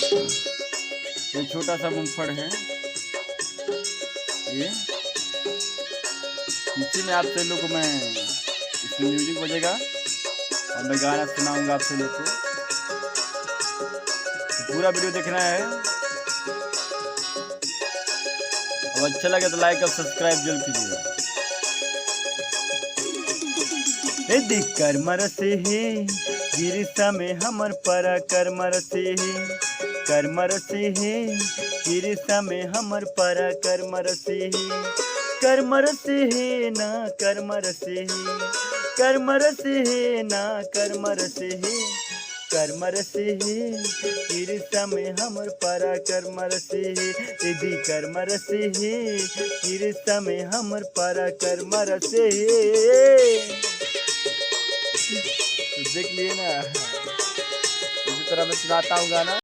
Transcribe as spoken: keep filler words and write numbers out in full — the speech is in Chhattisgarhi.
ये छोटा सा मूंगफड़ है, ये इसी में आप सभी लोग को मैं, इसमें म्यूजिक बजेगा और मैं गाना सुनाऊंगा आप सभी लोग को। तो पूरा वीडियो देखना है। अब अच्छा लगे तो लाइक और सब्सक्राइब जरूर कीजिएगा। ए देख करमर से हे, गिरिसा में हमर परा करमर से हे, करमर से हे, गिरिसा में हमर परा करमर से हे, करमर से हे ना करमर से हे, करमर से हे ना करमर से हे, करमर से हे, गिरिसा में हमर परा करमर से हे, ए दी करमर से हे, गिरिसा में हमर परा करमर से हे। तो देख लिए ना, इसी तरह मैं सुनाता हूँ गाना।